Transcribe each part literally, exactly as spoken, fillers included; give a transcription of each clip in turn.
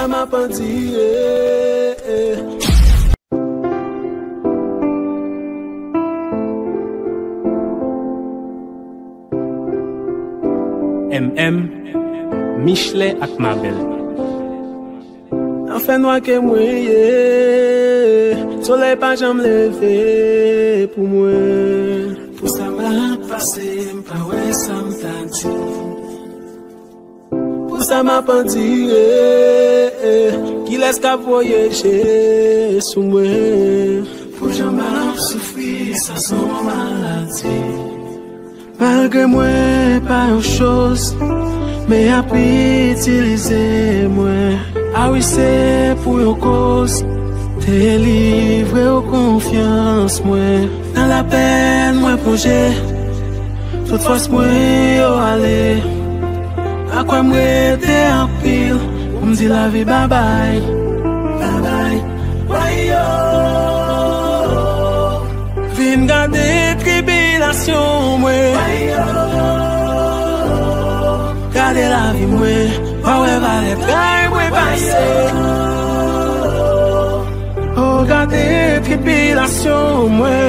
M ap andire. M M, Michelet ak Mabel. Nan fènwa ke mwen ye, solèy pa janm leve pou mwen. Pou sa m ap pase, m pa wè sa m ta di. Pou sa m ap andire, kilès k ap voye je sou mwen? Pou jan m ap soufri, sa s on maladi. Malgre mwen pa yon choz, men y ap itilize mwen. A wi, se pou yon koz, delivre w konfyans mwen. Nan lapèn mwen plonje, tout fòs mwen yo ale. Pa kwè m rete anpil pou m di lavi babay. Babay, wayo. Vin gade tribilasyon mwen. Wayo. Gade lavi mwen, pa wè valè tray mwen pase. Oh, gade tribilasyon mwen.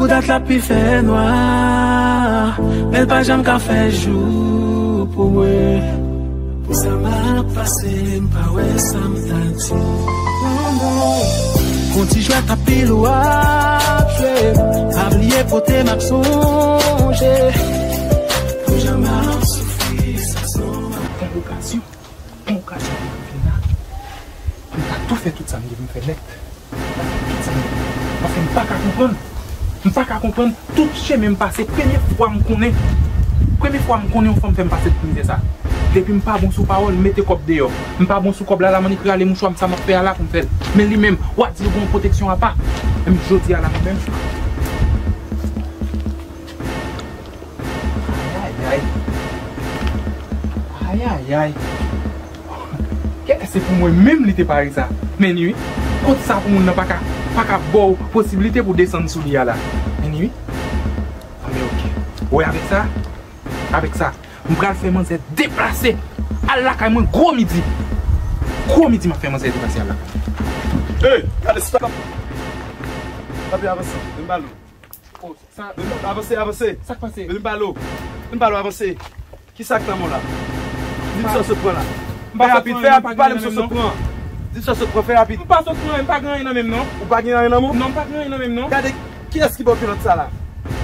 Pou dat la pi fè nwa, men l pa janm ka fè jou pou mwen. Pou sa m ap pase, m pa wè sa m ta di. Gon ti jwèt anpil w ap jwe, pa bliye pote m ap sonje. Pou jan m ap soufri, sa s on... Yon okazyon. Yon okazyon pou mwen vin la. M ta tou fè tout sa m gen pou m fè nèt. M ta fè tout sa m gen. Paske m pa ka konprann. M pa ka konprann tout chemen m pase. Premye fwa m konnen. Premye fwa m konnen yon fanm fè m pase tout mizè sa. Depi m pa bon sou pawòl, m mete kòb deyò. M pa bon sou kòb la, la m annik rale mouchwa m, sa m ap fè a la pou m fè l. Men li menm, w a di l gon pwoteksyon apa. Menm jodi a la menm. Ayayay. Ayayay. Kèlè se pou mwen menm li te pare sa. Men wi, kot sa pou moun nan pa ka, pa ka ba w posiblite pou desann sou li a la. Men wi. Anben oke. Ou wè avèk sa, avèk sa, m pral fè manzè deplase al lakay mwen gwo midi. Gwo midi m ap fè manzè deplase al lakay mwen. Hey, gade sa. Tanpri, avanse. Vin ba nou. Oh, sa... Avanse, avanse. Sa k pase? Vin ba nou. Vin ba nou, avanse. Kisa k nan men w la? Di m sa w sot pran la. Fè rapid, fè rapid, pale m sa w sot pran. Di m sa w sot pran, fè rapid. M pa sot pran, m pa gen anyen nan men m non. Ou pa gen anyen nan men w? Non, m pa gen anyen nan men m non. Gade, kiyès ki ba w kilòt sa la?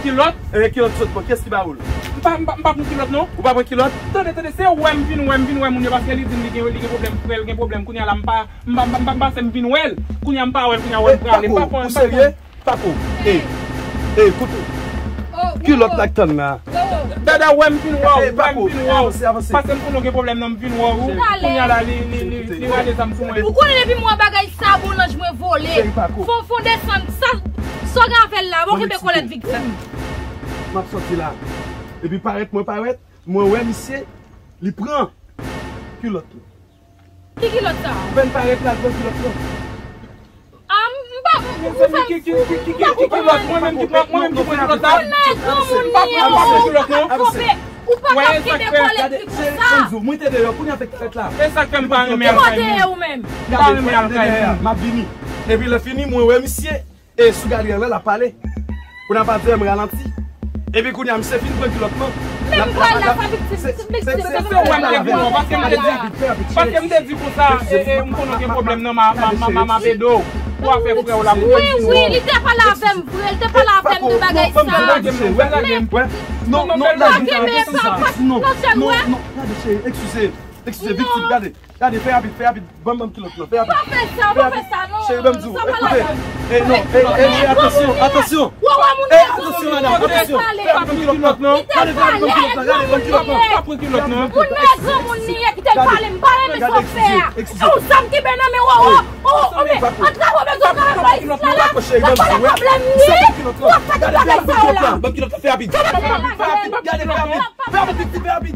Kilòt? Eh, kilòt sot pran, kiyès ki ba ou l? M pa, m pa, m pa pran kilòt non. Ou pa pran kilòt? Tande, tande, se wè m vin wè, m vin wè moun yo paske li di m li gen, li gen pwoblèm frè l, gen pwoblèm kounye a la, m pa, m pa, m pa, m pa, m pa, se m vin wè l. Kounye a m pa wè l, kounye a wè m prale. M pa pran, m pa pran. Pako, ey, ey, koute. Kilòt la k tann la. Dada, wè m vin wè w, wè m vin wè w. Paske m konnen w gen pwoblèm nan, m vin wè w. Kounye a la, li, li, li, li rale zam sou mwen. Ou konnen depi m wè bagay sa, bon, lanj mwen vole. Fon, fon desann, sa, sa w gen avè l la, bon, kenbe kòlèt viktim. M ap sòti la. Epi parèt, mwen parèt, mwen wè misye, li pran kilòt la. Ki kilòt sa? Ou fè l parèt la, l pran kilòt la. Ah, m pa, m pa konprann. Ki, ki, ki kilòt? Mwen menm ki pran, mwen menm ki pran kilòt la. Ou nèg granmoun li ye, ou pa ka kenbe kòlèt li konsa. Mwen te deyò, kounye a fè ki fèt la. E sa k fè m pa renmen al kay moun. Ou pa deyò ou menm. M pa renmen al kay moun. M ap vini. Epi lè fini, mwen wè misye. E sou gade an la, l ap pale. Kounye a pa di m ralanti. Epi kounye a misye fin pran kilòt lan. Men m pral la, sa viktim, viktim, se, se, se, se, se, paske m te di, paske m te di konsa, e, e, m konnen gen pwoblèm nan, m a, m a, m a, m a, m ap ede w. Pou afè frè w la, pou... Wi, wi, li te pale avè m vre, li te pale avè m de bagay sa. Men, non, non, non, pa kenbe, pa, pa, non, sèl wè. Non, non, gade, cheri, eskize, eskize, viktim, gade. Gade, fè rapid, fè rapid. Ban m, ban m kilòt lan, fè rapid. Pa fè sa, pa fè sa, non. Cheri, ban m di w, ekoute. Ey, non, ey, ey, ey, atansyon, atansyon. Ou wè moun nan, atansyon, madanm, atansyon. Fè rapid, ban m kilòt lan. Gade, fè rapid, ban m kilòt lan, gade, ban m kilòt lan. Pa pran kilòt, non. Moun nan granmoun li ye, kite l pale, m pa renmen sa w fè a. E ou zam ki ben nan men w, o, o, men, antre avè w, bezwen travay pa isit la, la. Nan pale pwoblèm li, w ap fè tout bagay sa yo la. Ban m kilòt lan, fè rapid. Gade, fè rapid, fè rapid, fè rapid, fè rapid.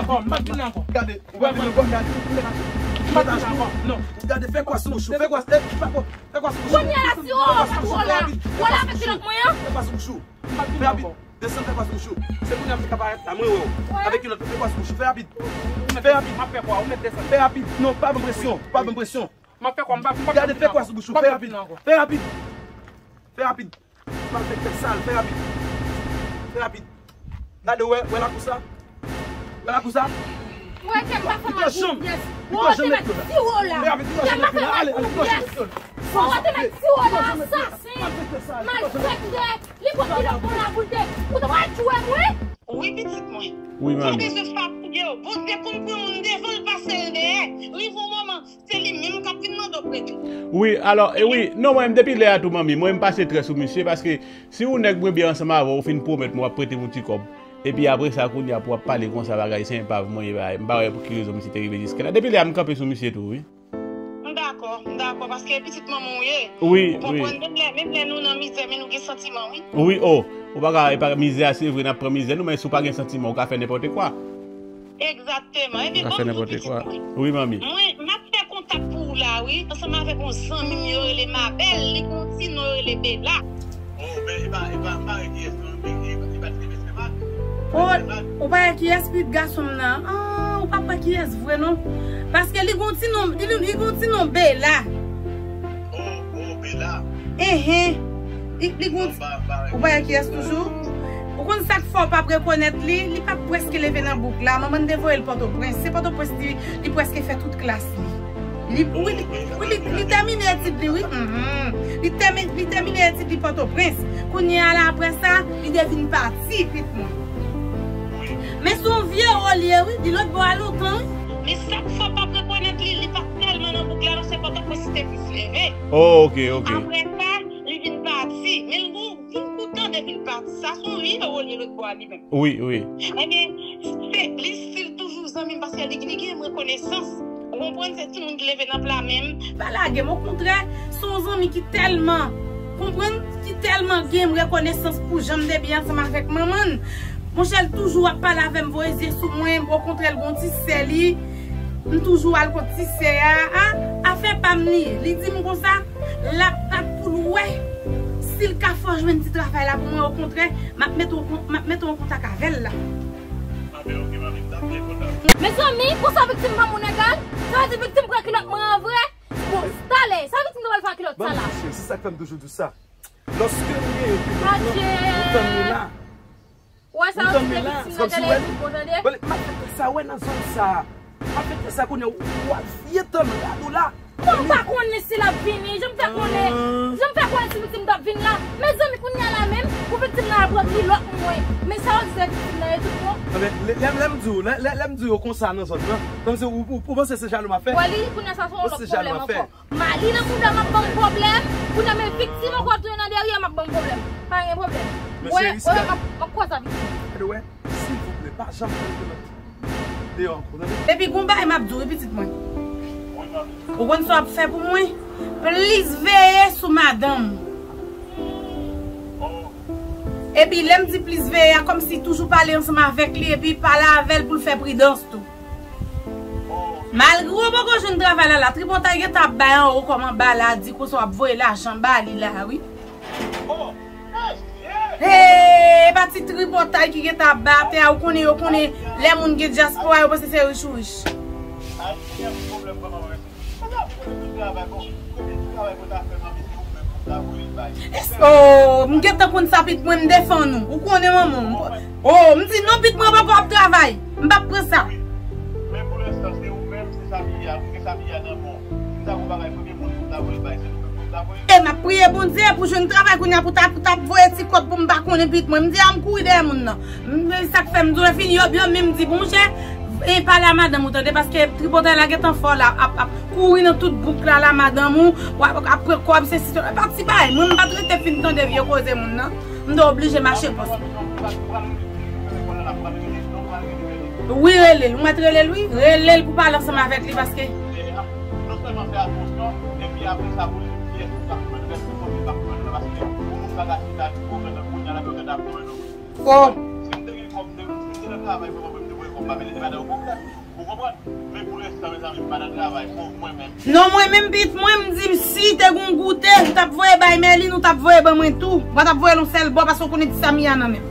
ankò, m p ap vin la ankò. Gade, ou pa vin ankò, gade. M p ap vin la ankò, non. Gade, fè kwa sou bouch ou, fè kwa, eh, fè kwa, fè kwa sou bouch ou. Kounye a la, si ou pa twò la, ou la avèk kilòt mwen an. Fè kwa sou bouch ou. M p ap vin la ankò. Desann, fè kwa sou bouch ou. Se kounye a m te ka parèt la, mwen wè w. Avèk kilòt, fè kwa sou bouch ou, fè rapid. Fè rapid. M ap fè kwa, ou mèt desann. Fè rapid. Non, pa ban presyon, pa ban presyon. M ap fè kwa, m p ap, m p ap vin la ankò. Gade, fè kwa sou bouch ou, fè rapid. Fè rapid. Fè rapid. Malfektè sal, fè rapid. Fè rapid. Gade, wè, wè lakou sa. Wè lakou sa. Ou wè ke m pa fè mal pou pyès. Ou wè te mèt siwo la. Fè rapid, ou wè te mèt siwo la, asasen. Malfektè. Li pran kilòt mwen la pou l te. Ou te pral tchwe mwen. Wi, pitit mwen. Wi, manmi. Ou bezwen fatige w. Bondye konn pran moun devan l pase l dèyè. Rive yon moman, se li menm k ap vin mande w prete. Wi, alò, e wi, non, mwen menm depi lè a tou, manmi, mwen m pase trè sou misye, paske si yon nèg mwen byen ansanm avè w, ou fin pwomèt mwen w ap prete m yon ti kòb, epi apre sa, kounye a pou w ap pale konsa, bagay se enpav mwen ye, bagay, m pa wè pou ki rezon misye te rive jiske la. Depi lè a, m kanpe sou misye tou, wi. M dakò, m dakò, paske pitit manman w ye. Wi, wi. Ou konprann, menm lè, menm lè nou nan mizè, men nou gen santiman, wi. Wi, o, ou pa ka, e pa mizè a, se vre, n ap pran mizè nou, men si w pa gen santiman, ou ka fè nenpòt kwa. Egzakteman. Ebyen, ban m di w, pitit mwen. Wi, manmi. Mwen, m ap fè kontak pou ou la wi, ansanm avèk yon zanmi m yo rele Mabèl, li gen yon ti non yo rele Bela. Oh, men e pa, e pa, m pa wè kiyès non, men e, e pa ti mesye Mak. Oh, ou pa wè kiyès pitit gason m nan? Ah, ou pa wè kiyès vre non. Paske li gen yon ti non, li, li gen yon ti non Bela. Oh, oh, Bela. Enhen. Li, li gen yon ti, ou pa wè kiyès toujou? Ou konn sa k fè w p ap rekonèt li? Li pa t prèske leve nan bouk la. Manman n te voye l Pòtoprens. Se Pòtoprens li, li prèske fè tout klas li. Li, wi, li, wi, li, li tèmine etid li, wi. Mhm. Li tèmi-, li tèmine etid li Pòtoprens. Kounye a la, apre sa, li te vin pati, pitit mwen. Men se yon vye wo li ye, wi. Li lòt bò a lontan, wi. Men sa k fè w p ap rekonèt li, li pa t tèlman nan bouk la, non, se Pòtoprens li te plis leve. Oh, ok, ok. Apre sa, li vin pati. Men l gon, vin kou tande vin pati. Sa se yon vye wo li lòt bò a li menm. Wi, wi. Ebyen, se, li still toujou zanmi m paske li, li gen rekonesans. Ou konprann, se timoun ki leve nan pla men m. Pa lage m, okontrè, se yon zanmi ki tèlman, konprann, ki tèlman gen rekonesans pou jan m te byen ansanm avèk manman n. Monchè, l toujou ap pale avè m, voye zye sou mwen, okontrè, l gon ti sè li. M toujou al kot ti sè a, a, afè pa m li ye. Li di m konsa, l ap bat pou l wè si l ka fè w jwenn ti travay la pou mwen, okontrè, m ap mete w kon-, m ap mete w an kontak avè l la. Mezanmi, konsa viktim pa moun egal? Sa vle di viktim pran kilòt mwen an vre? Bon, talè, sa viktim ta pral fè ak kilòt sa la? Ban m di cheri, se sa k fè m toujou di w sa. Lòske nou gen yon kilòt lan, nou tann li la. Ou wè sa yo di viktim nan genlè tout bon tande. M ap fè sa wè nan zòn sa. M ap fè sa kounye a, ou ap vye tann rad ou la. Mwen pa konnen si l ap vini. Jan m fè konnen, jan m fè konnen si viktim t ap vin la. Mezanmi, kounye a la menm, pou viktim nan al pran kilòt mwen. Men sa yo di se viktim nan ye tout bon. Anben, lè, lè, lè m di w, lè, lè, lè m di w konsa nan zòn nan, kòmsi ou, ou, ou panse se jalou m ap fè? Wè li, kounye a sa se yon lòt pwoblèm ankò. Mali nan bouda m ap ban m pwoblèm. Kounye a men viktim ankò ap tounen nan dèyè m ap ban m pwoblèm. Pa gen pwoblèm. Wè, wè, m ap, m ap kwaze avèk li. Gade wè, silvouplè, pa janm pran kilòt deyò ankò, tande? Epi gon bagay m ap di w wi pitit mwen. Ou konn sa w ap fè pou mwen? Plis veye sou madanm ou. Epi lè m di plis veye a, kòmsi toujou pale ansanm avèk li, epi pale avè l pou l fè pridans tou. Malgre w poko jwenn travay la, la tripotay gentan ap bay anwo kòm anba la, di konsa w ap voye lajan ba li la, wi. Hey, e pa ti tripotay ki gentan ap bay atè a, ou konnen, yo konnen lè moun gen dyaspora, yo panse se rich ou rich. Oh, m gentan konn sa, pitit mwen, m defann ou. Ou konnen manman w. Oh, m di non, pitit mwen poko ap travay. M p ap pran sa. Men pou lenstan, se ou menm, se sa ki ye a, ou gen sa ki ye a nan men w. Si m ta gon bagay, premye moun pou m ta voye bay, se nou menm pou m ta voye. E m ap priye Bondye pou jwenn travay kounye a, pou ta, pou ta voye ti kòb pou m pa konnen pitit mwen. M di a, m kouri dèyè moun nan. M, sa k fè m di w lè fini, yo, yo menm di, bon, chè, e pale a madanm ou tande, paske tripotay la gentan fò la, ap, ap kouri nan tout bouk la, la madanm ou, w ap, ap pran kòb, se si, se pa ti bagay. Mwen, m pa t rete fin tande vye koze moun nan. M te oblije mache pòs. Wi, rele l. Ou mèt rele l, wi. Rele l pou pale ansanm avèk li, paske Oh. Non, mwen menm, pitit mwen, m di m si te gon goute, m t ap voye bay Mèlin, ou t ap voye ban mwen tou. Mwen t ap voye l yon sèl bò, paske w konnen ti Samiya nan men m.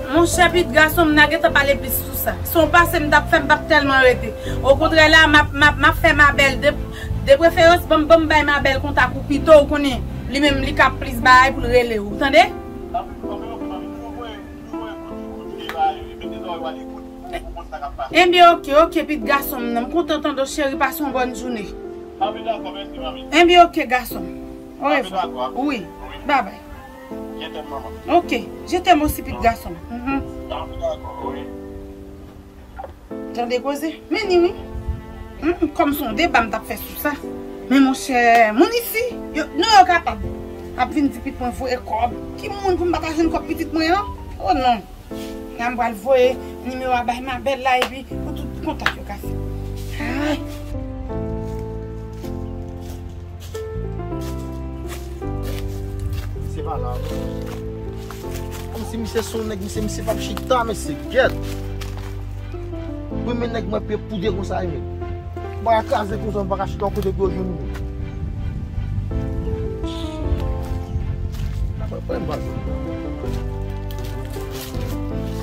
Monchè, pitit gason m nan gentan pale plis sou sa. Si yon pase m t ap fè, m p ap tèlman rete. Okontrè la, m ap, m ap, m ap fè Mabèl de, de preferans, ban m, ban m bay Mabèl kontak ou pito, ou konnen, li menm, li ka plis bagay pou l rele w, tande? Ebyen, oke, oke, pitit gason m nan. M kontan tande w, cheri, pase yon bòn jounen. Ebyen, oke, gason m. Orevwa. Wi, babay. Oke, je t'aime aussi, pitit gason m. Mhm. Tande koze? Men ni wi. Hmm, kòm se yon deba m t ap fè sou sa. Men monchè, moun isi, yo, non, yo kapab ap vin di pitit mwen voye kòb. Ki moun pou m pa ta jwenn kòb pitit mwen an? Oh non. Kounya m pral voye nimewo a bay Mabèl la epi pou tout kontak yo ka fèt. Ay. Se Ala. Kòmsi misye se yon nèg, misye, misye p ap chita, mesye, gèt. Premye nèg mwen pye poude konsa, wi, men. Bagay kraze konsa, m pa ka chita yon kote pou yo jwenn mwen. Mwen, mwen, m pa jwenn.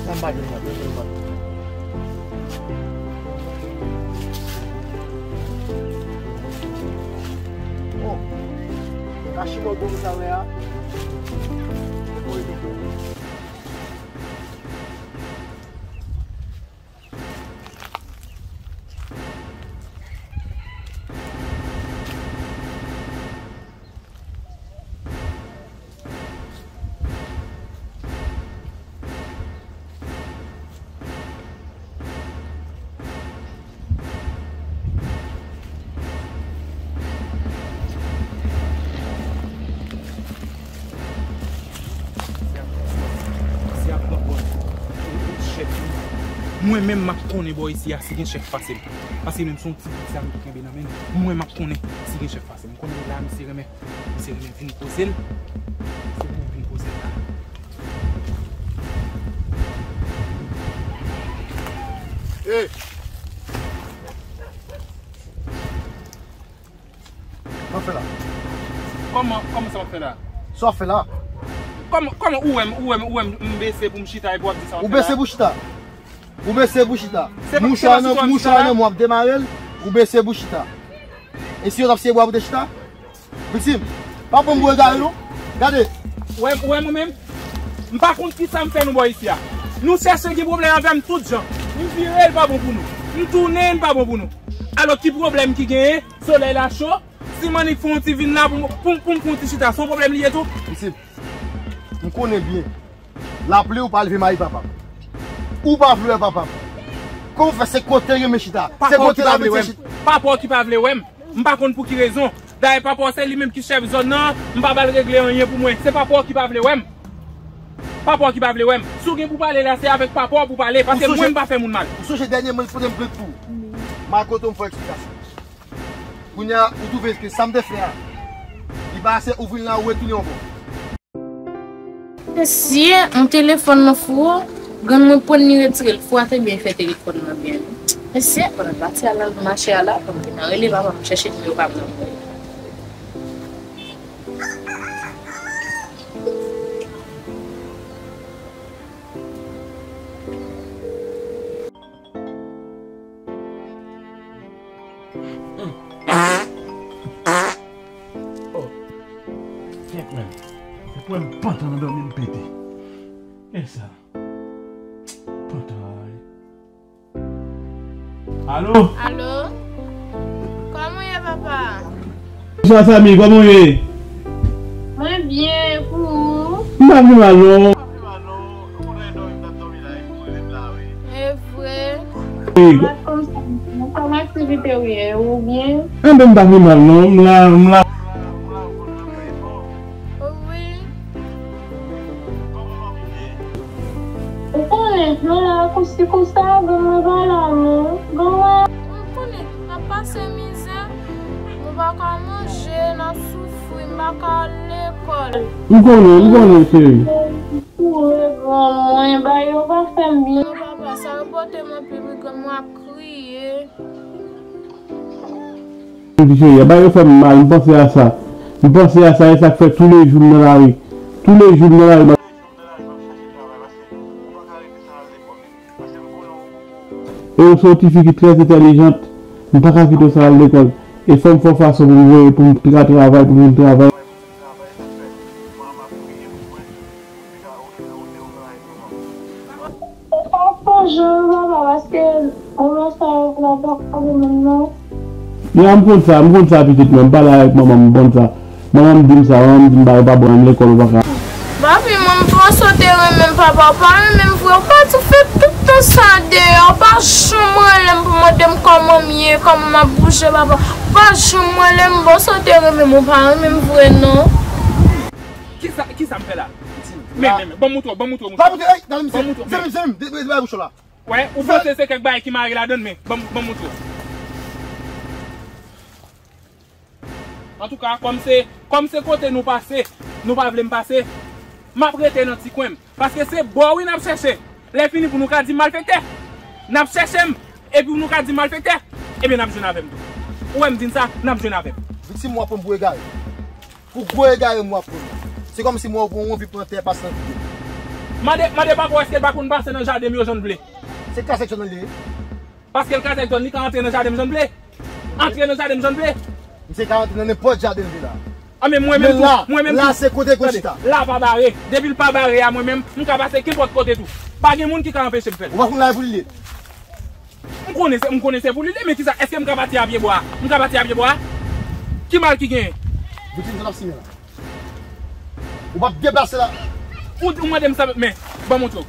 Mwen, m pa jwenn, mwen, mwen, m pa jwenn. Oh. Kachimòl bon sa wè a. Mwen menm m ap konnen bò isi a si gen chèf pase m. Paske menm se yon ti bit sa m ki kenbe nan men m. Mwen m ap konnen si gen chèf pase m. M konnen la misye renmen, misye renmen vin poze l. Misye renmen vin poze l la. Hey! Sa w fè la? Kòman, kòman sa w fè la? Sa w fè la? Kòman, kòman ou wè m, ou wè m, ou wè m, m bese pou m chita epi w ap di sa w fè la? Ou bese pou chita. Ou bese pou chita. Mouchwa nan, mouchwa nan men w ap demare l, ou bese pou chita. E si yo t ap siye bwa pou te chita? Viktim, pa pran m pou egare non. Gade. Ou wè, ou wè mwen menm? M pa konn kisa m fè nou bò isi a. Nou chèche gen pwoblèm avè m tout jan. M vire, l pa bon pou nou. M tounen, l pa bon pou nou. Alò, ki pwoblèm ki genyen? Solèy la cho. Si m annik fè yon ti vin la pou m, pou m, pou m fè yon ti chita, se yon pwoblèm li ye tou? Viktim, m konnen byen. Lapli ou pa leve mayi papa m. Ou pa vle wè papa m. Kòman w fè se kote l renmen chita? Se kote l renmen chita. Pa pa w ki pa vle wè m. M pa konn pou ki rezon. Dayè papa w se li menm ki chèf zòn nan, m pa ba l regle anyen pou mwen. Se papa w ki pa vle wè m. Papa w ki pa vle wè m. Si w gen pou pale la, se avèk papa w pou pale, paske mwen m pa fè moun mal. Ou sonje dènyèman li pote m plent pou ou? M al kote w m fè w eksplikasyon. Kounye a, ou twouve ke sa m te fè a, li pa ase, ou vin la, ou retounen ankò. Mesye, yon telefòn nan fou, grann mwen pran li retire l fou a, te byen fè telefòn nan byen. Mesye, pandan pati a la, mache a la, pandan m te nan rele papa m, chèche nimewo pa m nan. Oh, fèk menm. Se pwen m pantan nan dòmi m pete. E sa. Pantan. Alo? Alo? Kòman w ye, papa? Bonswa, Samy, kòman w ye? Mwen byen, e pou ou? M pa pi mal, non. E vre? Wi. Kòman aktivite w ye? Ou byen? Enben, m pa pi mal, non. M la, m la. Wi. Ou konnen, nou la kousi konsa, grann mwen pa la non. Grann mwen. M konnen, n ap pase mizè, nou pa ka manje, n ap soufri, m pa ka al lekòl. M konnen, m konnen, cheri. Koure grann mwen, bagay yo pa fè m byen. Non, papa, sa yo pote m anpil, wi, grann mwen ap kriye. M di, cheri, bagay yo fè m mal, m panse a sa. M panse a sa, e sa k fè toulejou m nan lari. Toulejou m nan lari, m ap E ou se yon tifi ki trè entèlijant, m pa ka kite w san al lekòl. E fò m fè yon fason pou m voye, pou m ka travay, pou m vin travay. Ou pa sonje, papa, paske moman sa yo la pa ka pou moun, non. Ya, m konn sa, m konn sa, pitit mwen, m pale avèk manman m, m konn sa. Manman m di m sa, manman m di m, ba, yo pa ban m lekòl, ou pa ka. Papi, mwen, m panse w te renmen m, papa, ou pa renmen m vre, ou pati fè tout tan sa deyò, ou pa janm rele m pou mande m kòman m ye, kòman m ap bouje, papa, ou pa janm rele m, m panse w te renmen m, ou pa renmen m vre, non. Kisa, kisa m fè la? Men, men, men, ban m moutre w, ban m moutre w, moutre w. Pa moutre, ey, gade misye. Ban m moutre w, men. Zanmi m, zanmi m, de, de, de, bouch la. Wè, ou panse se kèk bagay ki mare ladann, men ban m, ban m moutre w. Antouka, kòm se, kòm se kote nou pase, nou pa vle m pase, m ap rete nan ti kwen m. Paske se bò wi n ap chèche. Lè fini pou nou ka di m malfektè. N ap chèche m, epi pou nou ka di m malfektè, ebyen n ap jwenn avè m tou. Ou wè m di n sa, n ap jwenn avè m. Viktim w ap pran m pou egare. Pou gwo egare m w ap pran m. Se kòmsi m wè w anvi pran tè pase nan vide. Mande, mande papa w èske l pa konn pase nan jaden m yo jan l vle. Se kase John li ye. Paske l kase John, li ka antre nan jaden m jan l vle. Antre nan jaden m jan l vle. Misye ka antre nan nenpòt jaden l vle la. A men mwen menm tou, mwen menm tou. Men la, la se kote l konn chita. La pa bare. Depi l pa bare a mwen menm, m ka pase kenpòt kote tou. Pa gen moun ki ka anpeche m fè l. Ou pa konn la e pou li ye. M konnen se, m konnen se pou li li, men kisa, èske m ka pati a pye bwa? M ka pati a pye bwa? Ki mal ki genyen? Viktim sa n ap simen la. Ou p ap deplase la. Ou, ou mande m sa, men, ban m montre w.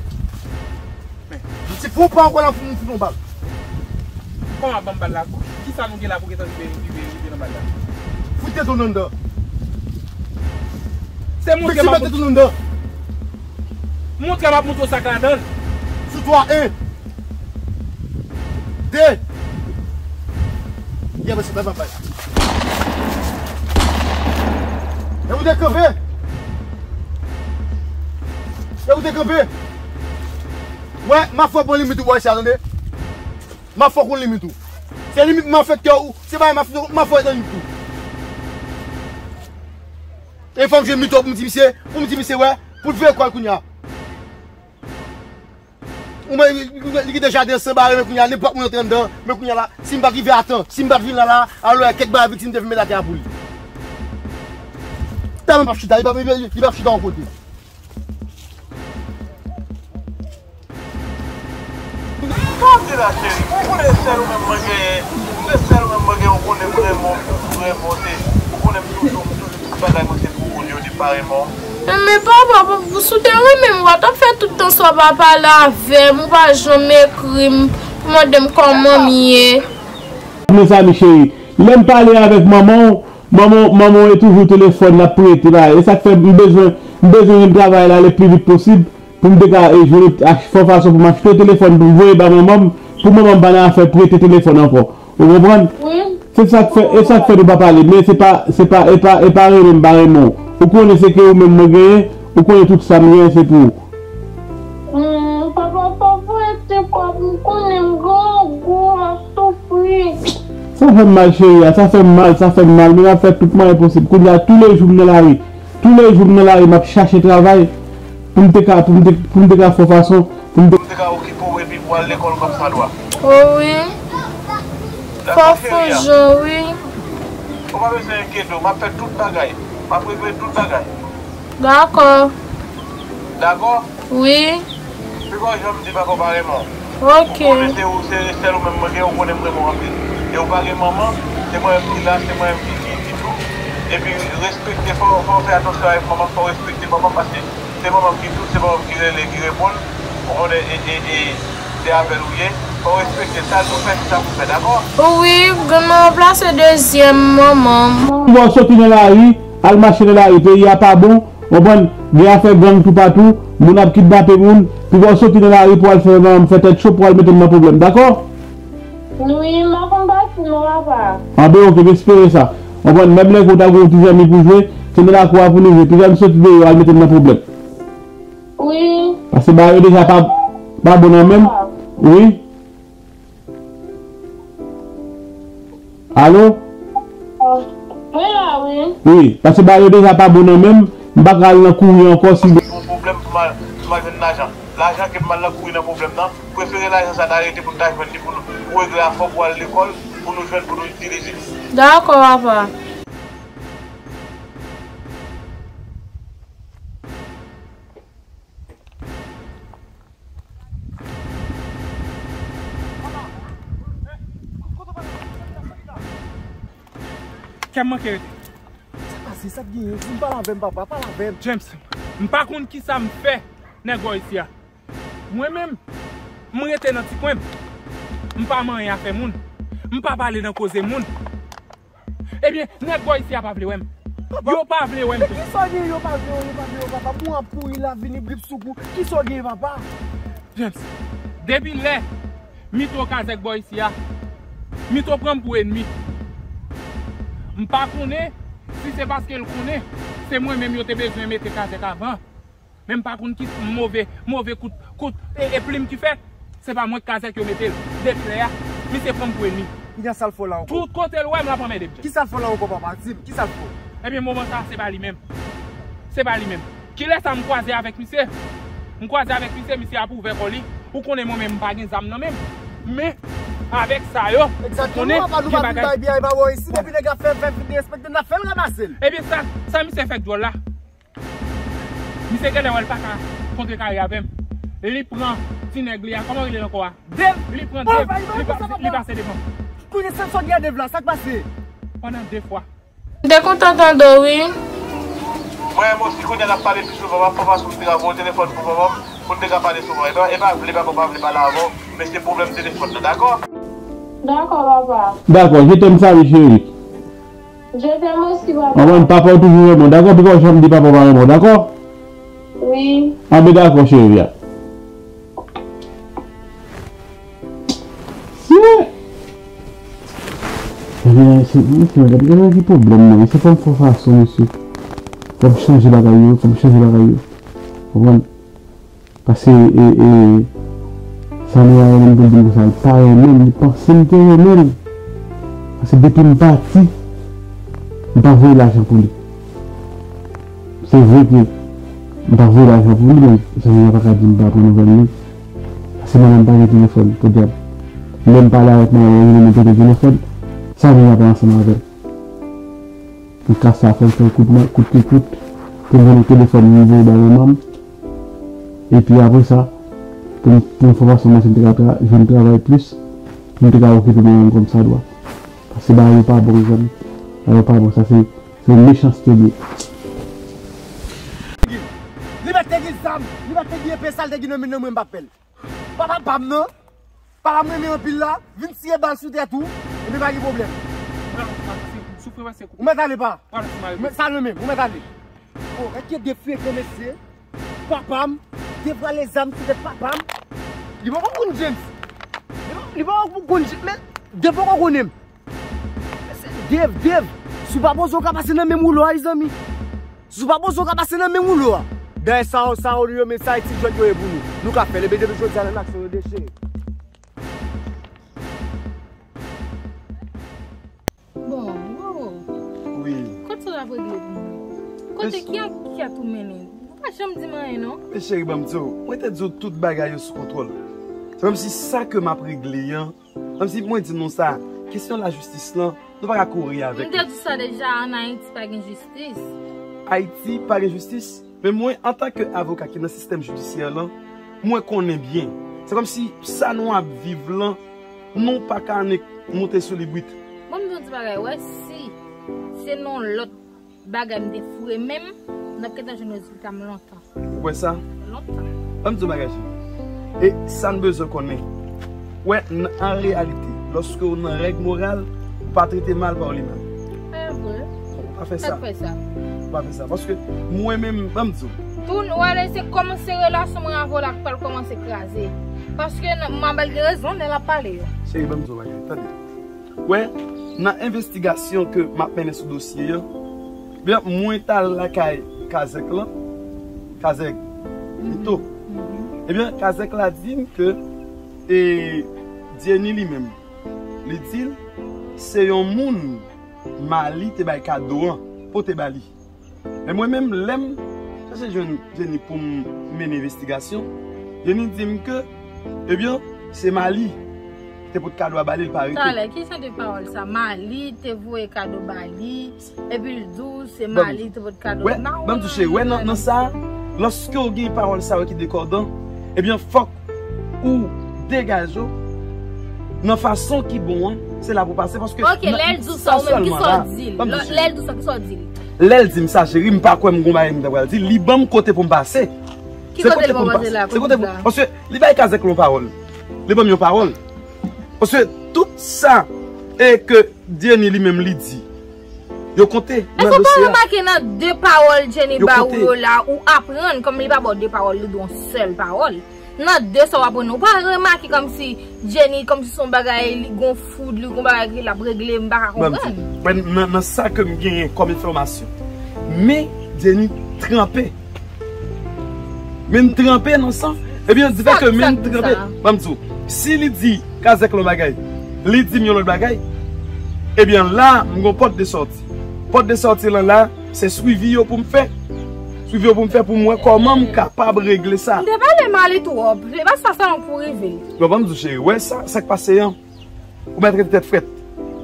Men. Viktim pou w pa ankò la pou m fout yon bal. Kòman ban m bal la? Kisa nou gen la pou gentan rive, rive, rive nan bal la? Fout tèt ou nan anndan. Se montre m ap montre. Montre m ap montre w sa k ladan l. Sou twa, en. De. Gen mwen se pa papay. E ou te kanpe. E ou te kanpe. Wè, m ap fè w pran limit ou bò isi a, tande. M ap fè w konn limit ou. Se limit malfektè ou, se bagay malfektè ou, m ap fè w nan limit ou. E fò m jwenn mitan pou m di misye, pou m di misye, wè, pou l veye kò l kounye a. Ou mwen, li, li, li kite jaden an san bare, men kounye a, nenpòt moun antre anndan, men kounye a la, si m pa t rive a tan, si m pa t vin la la, alò, kèk bagay viktim te vin met atè a pou li. Tèlman p ap chita, li p ap, li p ap chita yon kote. Tande la, cheri, ou konnen sèl ou menm mwen genyen, se sèl ou menm mwen genyen, ou konnen m renmen w, m renmen w, se, ou konnen m toujou, m toujou tout bagay mwen se pou ou, li yo di pa renmen w. Men papa, papa, si w te renmen m, ou pa t ap fè tout tan sa w pa pale avè m, ou pa janm ekri m pou mande m kòman m ye. Mezanmi cheri, lè m pale avèk manman w, manman w, manman w e toujou telefòn l ap prete la. E sa k fè m bezwen, m bezwen jwenn travay la le pli vit posib pou m te ka, e, jwenn, ach-, fè fason pou m achte telefòn pou m voye ba manman m, pou manman m pa nan afè prete telefòn ankò. Ou konprann? Wi. Se sa k fè, e sa k fè nou pa pale, men se pa, se pa, e pa, e pa renmen m pa renmen w. Ou konnen se ke ou menm mwen genyen, ou konnen tout sa m genyen se pou ou. Hmm, papa, pa voye ti kòb, m konnen m grangou, m ap soufri. Sa fè m mal, cheri a, sa fè m mal, sa fè m mal, men m ap fè tout mwayen posib. Kounye a, toulejou m nan lari, toulejou m nan lari, m ap chache travay pou m te ka, pou m te, pou m te ka fè fason, pou m te. Pou m te ka okipe w epi pou w al lekòl kòmsadwa. O wi. Dakò, cheri a? Fò fè jan, wi. Ou pa bezwen enkyete w, m ap fè tout bagay. M ap regle tout bagay. Dakò. Dakò? Wi. Pi pa w janm di papa w pa renmen w. Ok. Ou konnen se ou, se sèl ou menm mwen gen, ou konnen m renmen w anpil. E ou pa gen manman, se mwen menm ki la, se mwen menm ki, ki, ki tout. Epi respekte, fò, fò w fè atansyon avèk manman, fò w respekte manman, paske se manman m ki tout, se manman m ki rele, ki reponn. Ou konnen, e, e, e, se avè l ou ye. Fò w respekte sa l pou fè, se sa pou fè, dakò? Wi, grann manman plase dezyèm manman m. Bon, soti nan lari, al mache nan lari, peyi a pa bon. Konprann? Gen afè gang toupatou, moun ap kidnape moun, pi fò w soti nan lari pou w al fè manman m fè tèt cho, pou w al mete m nan pwoblèm, dakò? Wi, m pa konn pati non, papa. Anben, oke, m espere sa. Konprann? Menm lè ke w ta gen yon ti zanmi pou jwe, se nan lakou a pou nou jwe. Pi fò m soti deyò, al mete m nan pwoblèm. Wi. Paske bagay yo deja pa, pa bon nan men m. Wi. Alo? Mwen la, wi. Wi, paske bagay yo deja pa bon nan men m, m pa ka al nan kouri ankò si. Yon pwoblèm pou m al, pou m al jwenn lajan. Lajan ke m al nan kouri nan pwoblèm nan, prefere lajan sa ta rete pou n ta jwenn li pou nou, pou regle afè w, pou al lekòl, pou nou jwenn, pou nou itilize. Dakò, papa. Kè m manke rete. Sa pase, sa k genyen? Di m, pale avè m, papa, pale avè m. James, m pa konn kisa m fè nèg bò isi a. Mwen menm, m rete nan ti kwen m. M pa manyen afè moun. M pa pale nan koze moun. Ebyen, nèg bò isi a pa vle wè m. Papa, yo pa vle wè m tou. Men kisa w gen, yo pa vle w, yo pa vle w, papa? Moun ap kouri la, vini grip sou kou. Kisa w gen, papa? James, depi lè Mito kazèk bò isi a, Mito pran m pou enmi. M pa konnen Se paske l konnen se mwen menm yo te bezwen mete Kazèk avan. Men m pa konn ki move, move kout, kout e, e plim ki fèt. Se pa mwen k Kazèk yo mete l. Depi lè a, misye pran m pou enmi. Kisa l fè w la ankò? Tout kote l wè m, l ap anmède m. Kisa l fè w la ankò, papa? Di m, kisa l fè w? Ebyen, moman sa a, se pa li menm. Se pa li menm. Kilè sa m kwaze avèk misye? M kwaze avèk misye, misye ap ouvè kò li. Ou konnen mwen menm m pa gen zam nan men m. Men, avèk sa yo, ou konnen gen bagay. Egzakteman, pa nou pa vin bay biyay pa bò isit, epi nèg ap fè, fè vin derespekte n, n ap fè l ranmase l. Ebyen, sa, sa misye fè k dwòl la. Misye genlè wè l pa ka kontrekare avè m. Li pran ti nèg li a, kòman rele l ankò a? Dev. Li pran Dev, li pa-, li pase devan. Kounye a sa w gen a Dev la, sa k pase? Pandan de fwa. M te kontan tande w, wi. Mwen menm osi, kounye a n ap pale pi souvan, m ap fè fason m te ka voye telefòn pou manman m, pou n te ka pale souvan. E pa, e pa vle papa m pa vle pale avè w, men se pwoblèm telefòn nan, dakò? Dakò, papa. Dakò, je t'aime, salut chérie. Je t'aime aussi, papa. Anmwey, papa w toujou renmen w, dakò? Pika w janm di papa w pa renmen w, dakò? Wi. Anben dakò, cheri a. Sye! Ebyen, se, mesye, gade, gade ki pwoblèm mwen. Se fò m fè fason, mesye. Fò m chanje bagay yo, fò m chanje bagay yo. Konprann? Paske, e, e, Sandra renmen m pou l di m konsa, l pa renmen m, li panse m te renmen l. Paske depi m pati, m pa voye lajan pou li. Se vre ke m pa voye lajan pou li, men Sandra pa ka di m pa pran nouvèl li. Paske mwen menm pa gen telefòn, podyab. Lè m pale avèk manman m, li menm li te gen telefòn, Sandra pa ansanm avè l. M kase afè l, fè kout, kout, kout, kout, pou m jwenn telefòn m voye bay manman m. Epi apre sa, pou m, pou m fè fason mwen te ka tra-, jwenn travay plis, pou m te ka okipe manman m kòmsadwa. Paske bagay yo pa bon, mezanmi. Bagay yo pa bon, sa se, se yon mechanste li ye. Li mèt te gen zam, li mèt te gen epe sa l te gen nan men nan mwen, m p ap fè l. Papa pa m nan, papa m renmen anpil la, vin tire bal sou tèt ou, epi pa gen pwoblèm. Ou mèt ale pa. Ou mèt, sa renmen, ou mèt ale. Oh, gad ki de frekan mesye. Papa m, te vwale zam sou tèt papa m. Li poko konn James. Li pa, li poko konn James, men de poko konnen m. Mesye, Dev, Dev, si w pa poze w ka pase nan menm woulo a, zanmi. Si w pa poze w ka pase nan menm woulo a. Dayè sa, sa yo menm sa e ti jwèt yo ye pou nou. Nou ka fè l, ebyen depi jodi a nan aksyon yo dechire. Bon, Roro. Wi. Kote sa w ap regle pou mwen? Kote ki ak ki a tou mennen? Ou pa janm di m anyen non. Men cheri, ban m di w, mwen te di w tout bagay yo sou kontwòl. Se kòmsi sa ke m ap regle an, kòmsi mwen di nou sa, kesyon lajistis lan, nou pa ka kouri avèk li. M te di sa deja, ann Ayiti pa gen jistis. Ayiti pa gen jistis? Men mwen, antanke avoka ki nan sistèm jidisyè lan, mwen konnen byen. Se kòmsi sa nou ap viv lan, nou pa ka annik moute sou li bwit. Bon, m di yon ti bagay, wè, si se nan lòt bagay m te foure men m, n ap gentan jwenn rezilta m lontan. Ou kwè sa? Lontan. Ban m di w bagay, cheri. E sa n bezwen konnen. Wè, n, an reyalite, lòske w nan règ moral, ou pa trete mal pa w li mal. E vre. Ou pa fè sa. Ou pa fè sa. Paske mwen menm, ban m di w. Tou, wè, se kòmanse relasyon mwen avè w la k pral kòmanse kraze. Paske n, m ap al gen rezon lè l ap pale yo. Cheri, ban m di w bagay. Tande. Wè, nan envestigasyon ke m ap mennen sou dosye an, byen, mwen t al lakay Kazèk lan, Kazèk pito. Ebyen, Kazèk la di m ke, e, Jenny li menm, li di l se yon moun Mali te bay kado an, pote ba li. Men mwen menm, lè m chache jwenn Jenny pou m mennen envestigasyon, Jenny di m ke, ebyen, se Mali te pote kado a ba li, l pa rete. Talè, ki jan de pawòl sa? Mali te voye kado ba li, epi l di w se Mali te pote kado. Wè, ban m di w cheri, wè nan, nan sa, lòske w gen pawòl sa yo ki dekòdan, ebyen, fòk ou degaje w nan fason ki bon an, se la pou pase, paske... Ok, lè l di w sa, ou menm, kisa w di l? Lè l di w sa, kisa w di l? Lè l di m sa, cheri, m pa kwè m gon bagay m ta pral di. Li ban m kote pou m pase. Ki kote l pou w pase la? Se kote pou, paske li bay Kazèk yon pawòl. Li ban m yon pawòl. Paske tout sa e ke Jenny li menm li di, yo konte nan dosye a. Èske w pa remake nan de pawòl Jenny ba ou yo la, ou aprann, kòm li pa ba w de pawòl, li di w yon sèl pawòl. Nan de sa w aprann, ou pa remake kòmsi Jenny, kòmsi se yon bagay, li gon foud, li gon bagay ke l ap regle, m pa ka konprann. Mwen, nan, nan sa ke m genyen kòm enfòmasyon. Men Jenny tranpe. Men m tranpe nan san. Ebyen, di fè ke men m tranpe. Ban m di w, si li di Kazèk yon bagay, li di m yon lòt bagay, ebyen la, m gon pòt de sòti. Pòt de sòti lan la, se swivi yo pou m fè. Swivi yo pou m fè pou m wè kòman m kapab regle sa. M te pale mal li twòp. Se pa sa sèlman pou rive. Bon, ban m di w, cheri, wè sa, sa k pase an. Ou mèt rete tèt frèt.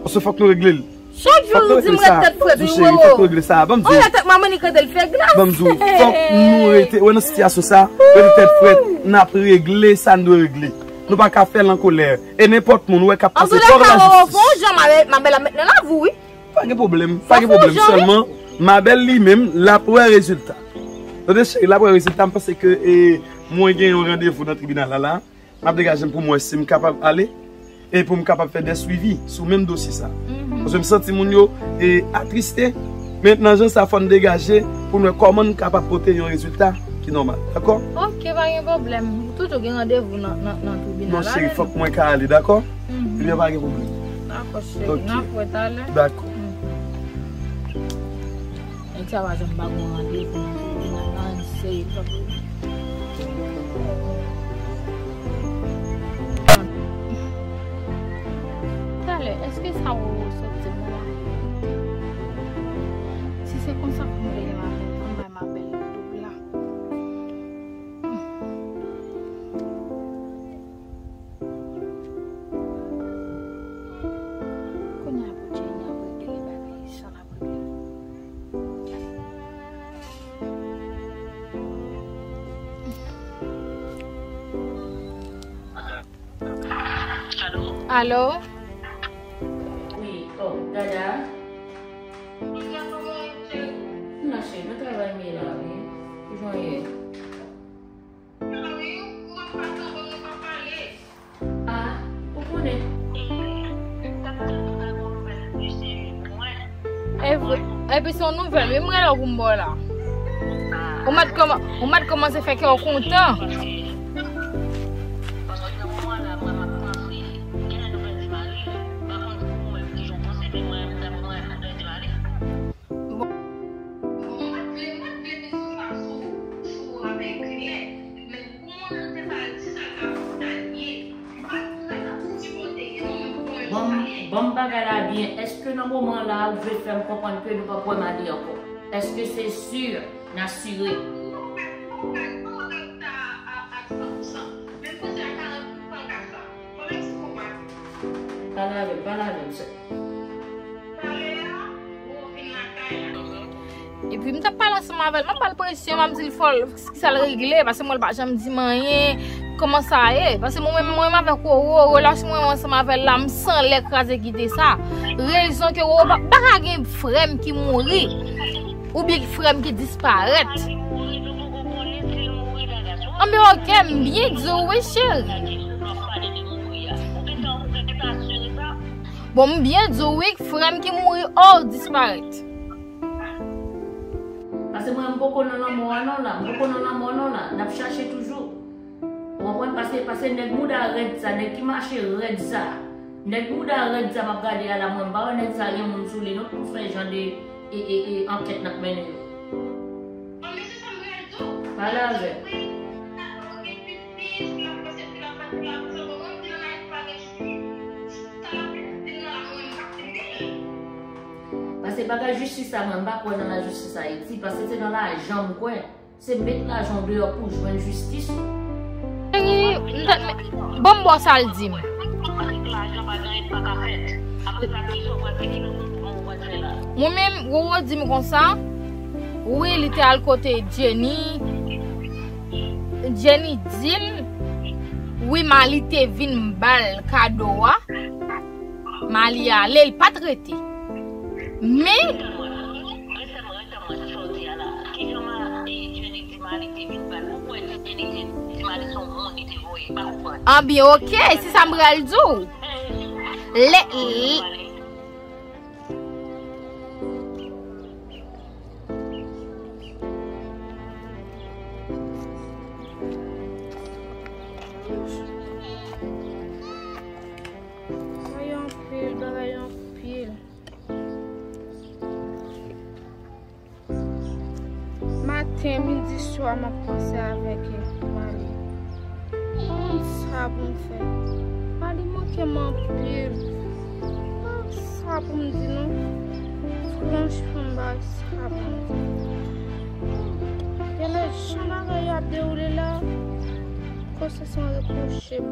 Paske fòk nou regle l. Chak jou ou di m rete tèt frèt, wi, cheri, fòk nou regle sa. Ban m di w. Tèt manman li rete l fè glas. Ban m di w, fòk nou rete, wè nan sitiyasyon sa, rete tèt frèt, n ap regle sa n dwe regle. Nou pa ka fè l an kolè. E nenpòt moun, wè, k ap pase fò lajistis. Jan Mabèl, Mabèl ap met nan lavi, wi. Pa gen pwoblèm, pa gen pwoblèm. Sèlman, Mabèl li menm, l ap wè rezilta. Tande cheri, l ap wè rezilta. M panse ke, e, mwen gen yon randevou nan tribinal la, la. M ap degaje m pou m wè si m kapab ale e pou m kapab fè de swivi sou menm dosye sa. Paske m santi moun yo, e, atriste. Men nan jan sa, fò n degaje pou n wè kòman n kapab pote yon rezilta ki nòmal. Dakò? Ok, pa gen pwoblèm. Ou toujou gen randevou nan, nan, nan tribinal la. Non, cheri, fòk mwen ka ale, dakò? Ebyen, pa gen pwoblèm. Dakò, cheri. Ok. N ap wè talè. Dakò. Nèg sa pa janm ba mwen randevou nan tribinal la, se Talè, èske sa ou sot di mwen la? Si se konsa pou m rele Mabèl, pou m bay Mabèl doub la. Kounye a pou Jenny ap regle bagay sa l ap regle. Alo? Wi, oh, Dada. M la cheri, nan travay m ye la, wi. Kijan w ye? Ah, ou konnen. E vre. Epi se yon nouvèl, wi, m rele w pou m ba w la. Ou mèt kòman-, ou mèt kòmanse fè kè w kontan. Bon. Ban m, ban m bagay la byen. Èske nan moman la, ou vle fè m konprann ke nou p ap wè Mali ankò? Èske se si, n asire? Pale avè m, pale avè m, sè. Epi m t ap pale ansanm avè l, m ap ba l presyon, m ap di l fò l, kisa l regle, paske mwen l pa janm di m anyen, kòman sa ye? Paske mwen menm, mwen menm avèk Roro, relasyon mwen ansanm avè l la, m san lè kraze kite sa. Rezon ke Roro pa, pa ka gen frè m ki mouri, oubyen frè m ki disparèt. Anben oke, m byen di w wi, cheri. Bon, m byen di w wi, frè m ki mouri, oh, disparèt. Paske mwen, m poko nan lanmò a non la, m poko nan lanmò non la, n ap chache toujou. Ou konprann? Paske, paske nèg mouda rèd sa, nèg ki mache rèd sa, nèg mouda rèd sa m ap gade a la, mwen m pa wè nèg sa gen moun sou li non pou fè jan de e, e, e, ankèt n ap mennen yo. Pale avè m. Paske bagay jistis la, mwen, m pa kwè nan lajistis Ayiti, paske se nan lajan m kwè. Se met lajan w deyò pou w jwenn jistis ou. Cheri, m ta, ban m ba w sa l di m. Mwen menm, Roro di m konsa, wi, li te al kote Jenny. Jenny di l, wi, Mali te vin ba l kado a. Mali ale, li pa t rete. Men, anben, oke, se sa m pral di w. Lè, lè, Maten, midi, swa, m ap panse avèk Mali. M pa konn sa pou m fè. Mali manke m anpil. M pa konn sa pou m di non. Franchman, m pa konn sa pou m di. Genlè jan bagay yo ap dewoule la, konsyans mwen repwoche m.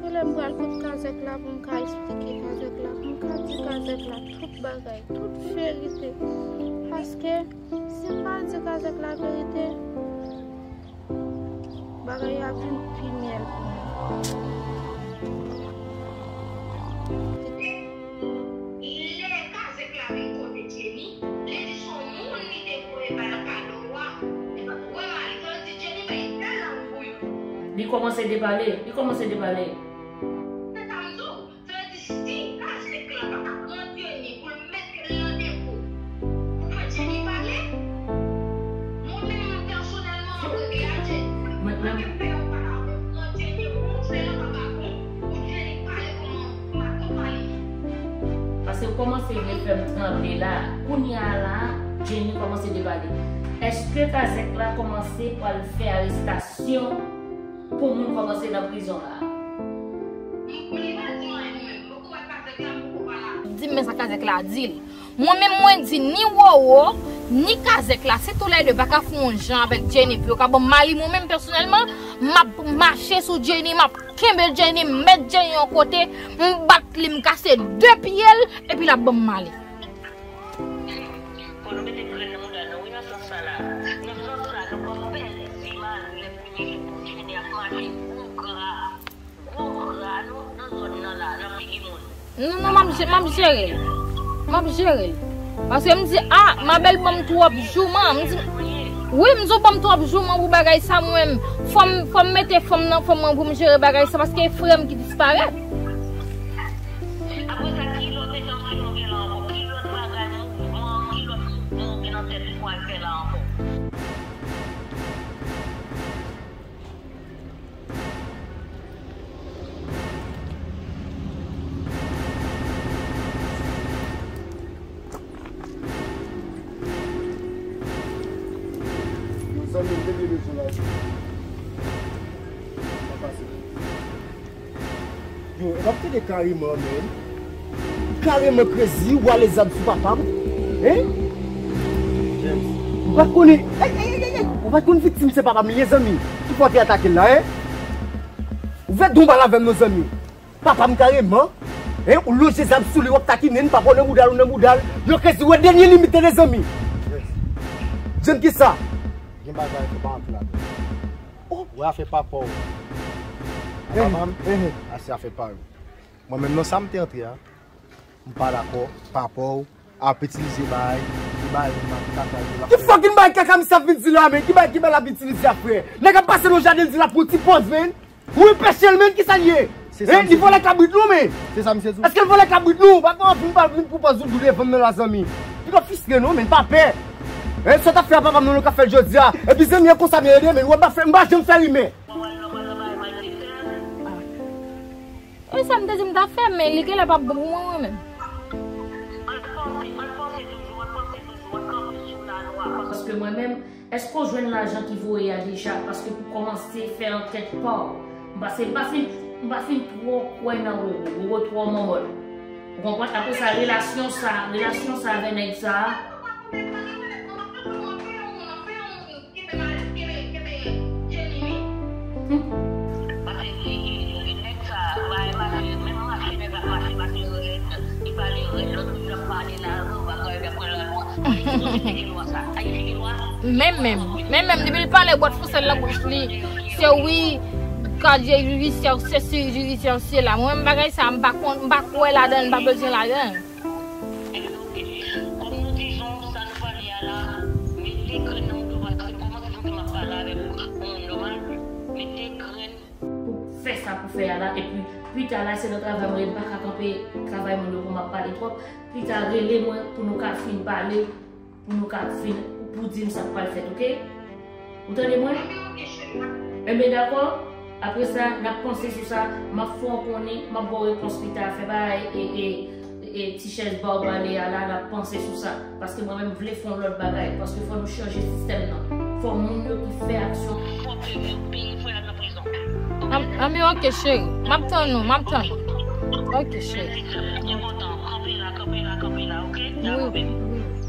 Genlè m pral kot kazèk la pou m ka eksplike kazèk la, pou m ka di kazèk la tout bagay, tout verite. Paske si m pa di kazèk la verite, bagay yo ap vin pi myèl pou mwen. Lè kazèk la vin kote Jenny, li di se yon moun li te voye bay kado a. Epi, wè Mali, sa vle di Jenny bay bèl lang pou yo. Li kòmanse depale, li kòmanse depale. Se sa m di w. Sa vle di si kazèk la pa ka pran Jenny pou l mete l nan depo, pou fè Jenny pale, mwen menm pèsonèlman m ap regle a Jenny. Mwen menm. Mwen menm pè ou pa ka pran Jenny pou fè l anba bon, pou Jenny pale kòman m pa konprann li. Paske ou kòmanse vle fè m tranble la. Kounye a la, Jenny kòmanse depale. Èske kazèk la kòmanse pral fè arestasyon pou moun kòmanse nan prizon la? Di m men sa kazèk la di l. Mwen menm mwen di ni Wowo, ni kazèk la, si toulède pa ka fè yon jan avèk Jenny pou yo ka ban m mali, mwen menm pèsonèlman, m ap mache sou Jenny, m ap kenbe Jenny, m met Jenny yon kote, m bat li, m kase de pye l, epi l ap ban m mali. Fò nou mete grenn nan mouda nou, wi, nan sans sa la. Nan sans sa, nou p ap pèdi mali lè fini pou Jenny ap mache gwo gra, gwo gra, nou, nan zòn nan la, nan figi moun. Non, non, m ap je-, m ap jere l. M ap jere l. Paske m di, a, ma belle ban m twòp jouman. M di, wi, m di w ban m twòp jouman pou bagay sa, mwen menm. Fò m, fò m mete fanm nan, fanm mwen pou m jere bagay sa, paske e frè m ki disparèt. Apre sa, ki lòt entansyon nou gen la ankò? Ki lòt bagay, mouvman, ki lòt mouvman ou gen nan tèt ou pou al fè la ankò? Yo, zanmi m, te byen bezwen la. Sa pase. Yo, e p ap tande kareman, men. Kareman crazy, ou ale zam sou papa m. Hein? Ou pa t konnen, ay, ay, ay, ay, ay. Ou pa t konn viktim se papa m li ye, zanmi. Ki fò w te atake l la, hein? Ou fè don bal avè m non, zanmi. Papa m kareman. Hein? Ou lonje zam sou li, w ap takinen, papa w nan bouda l, ou nan bouda l. Yo, crazy, wè dènye limit, tande, zanmi. Jenn kisa? Gen bagay, fò pa antre ladan. Wè afè papa w. A papa m, a se afè pa yo. Mwen menm nan sa m te antre a, m pa dakò, papa w ap itilize bagay, ki bagay menm ak kaka yo la. Ki fucking bagay kaka misye ap vin di la, men? Ki bagay, ki bagay l ap itilize a, frè? Nèg ap pase nan jaden, l di l ap pran ti pòz, men. Ou anpeche l, men, kisa l ye? Hein, li vòlè kabrit nou, men. Se sa misye di w. Èske l vòlè kabrit nou? Pa gen anvi m pa vin pou pòz ou dou devan m nan la, zanmi. Piga fristre non, men, pa pè. Hein, sa w t ap fè a papa m nan, nou ka fè l jodi a. Epi zanmi an konsa, men, ede, men, ou pa fè, m pa janm fè rimè. Wi, sa m te di m ta fè, men li genlè p ap bon pou mwen, mwen menm. Paske mwen menm, èske w jwenn lajan ki voye a deja? Paske pou kòmanse fè ankèt pa w, m pa, se m pa fin, m pa fin twò kwè nan Roro. Roro twò mòmòn. Ou konprann? Apre sa, relasyon sa, relasyon sa avè nèg sa a. Kenbe mal, kenbe, kenbe Jenny, wi. Pase li, li, li, nèg sa, bay mache, menm mache nèg la ap mache, mache rèd, li pale rèd, lòt moun ap pale la, yo pa kwè, y ap kwè lalwa. Ayisyen gen lwa sa, Ayisyen gen lwa. Menm, menm, menm, menm, depi l pale bòt fou sèl nan bouch li, se wi, kadye jidisyè, sesi jidisyè, sela. Mwen, menm bagay sa, m pa konn, m pa kwè ladan l, m pa bezwen ladan l. Kòm nou di jan sa nou pale a la, mete grenn nan mouda w, paske m kòmanse santi m ap pale avèk yon moun nòmal. Mete grenn. Pou fè sa pou fè a la, epi pita la, se nan travay mwen ye, m pa ka kanpe travay moun yo pou m ap pale twòp. Pita rele mwen pou nou ka fin pale, pou nou ka fin, pou di m sa k pral fèt, oke? Ou tande mwen? Enben, dakò. Apre sa, n ap panse sou sa. M ap fè w konnen, m ap ba w repons pita. Fè bagay, e, e, e, e ti chèz ba w pale a la, n ap panse sou sa. Paske mwen menm vle fè yon lòt bagay. Paske fò nou chanje sistèm nan. Fò moun yo ki fè aksyon. Fò ke yo peye, fò y al nan prizon. An, an, men ok, cheri. M ap tann ou, m ap tann ou. Ok, cheri. Enpòtan. Kanpe la, kanpe la, kanpe la, ok? Wi, wi.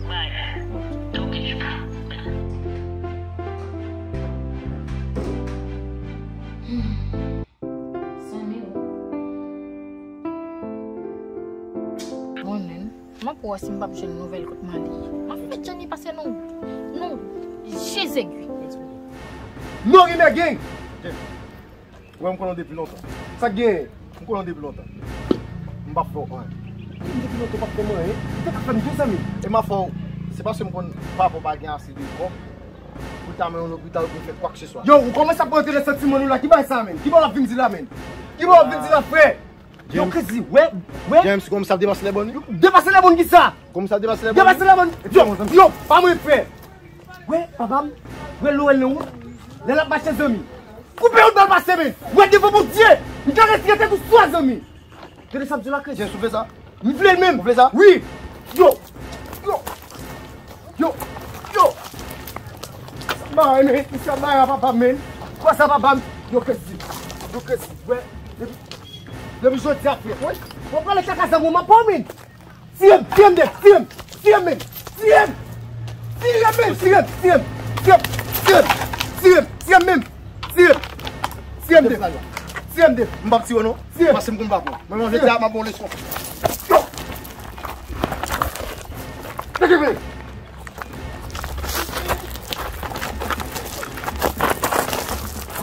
Bye. Ok. Zanmi w. Mwen menm, m ap wè si m p ap jwenn nouvèl kot Mali ye. M ap fè Johnny pase nan, nan je zegwi. Non, rimè gen! Wè, m konnen w depi lontan. Sa k genyen? M konnen w depi lontan. M p ap fè w anyen. M depi lontan w p ap fè m anyen. Ou te ka fè m de zanmi. E m ap fè w, se paske m konn papa w pa gen ase de kòb pou l ta mennen w lopital oubyen fè kwakeseswa. Yo, ou kòmanse ap pran enterè santiman nou la. Ki bagay sa, menn? Ki bagay w ap vin di la, menn? Ki bagay w ap vin di la, frè? Yo, James. Krezi, wè, wè. James, ou kòmanse ap depase lèbòn, wi. Depase lèbòn ki sa? Kòmanse ap depase lèbòn, wi. Depase lèbòn. Yo, yo, pa mwen, frè. Wè, papa m, wè Lowell nan wout. Lè l ap mache, zanmi. Koupe yon bal pase, men. Wè, devan Bondye, m ka respire tèt ou swa, zanmi. Tande sa m di la, Chris. James, ou vle sa? M vle l menm. Ou vle sa? Wi. Yo. Yo. Yo. Yo. Sa bay, men. Sa bay a papa m, men. Kwa sa, papa m? Yo, Chris. Yo, Chris. Wè. Depi, depi jodi a, frè. Wè. Wè, pale kaka zanmi w, m ap pran w, men. Tiye m, tiye m, Dave, tiye m, tiye m, men, tiye m, tiye m, men, tiye m, tiye m, tiye m, tiye m, tiye m, men, tiye m, tiye m, Dave, tiye m, Dave. M p ap tiye w non. Tiye m. Paske m konn pa pran. Men mwen, jodi a, m ap ba w leson. Yo! Dégagez!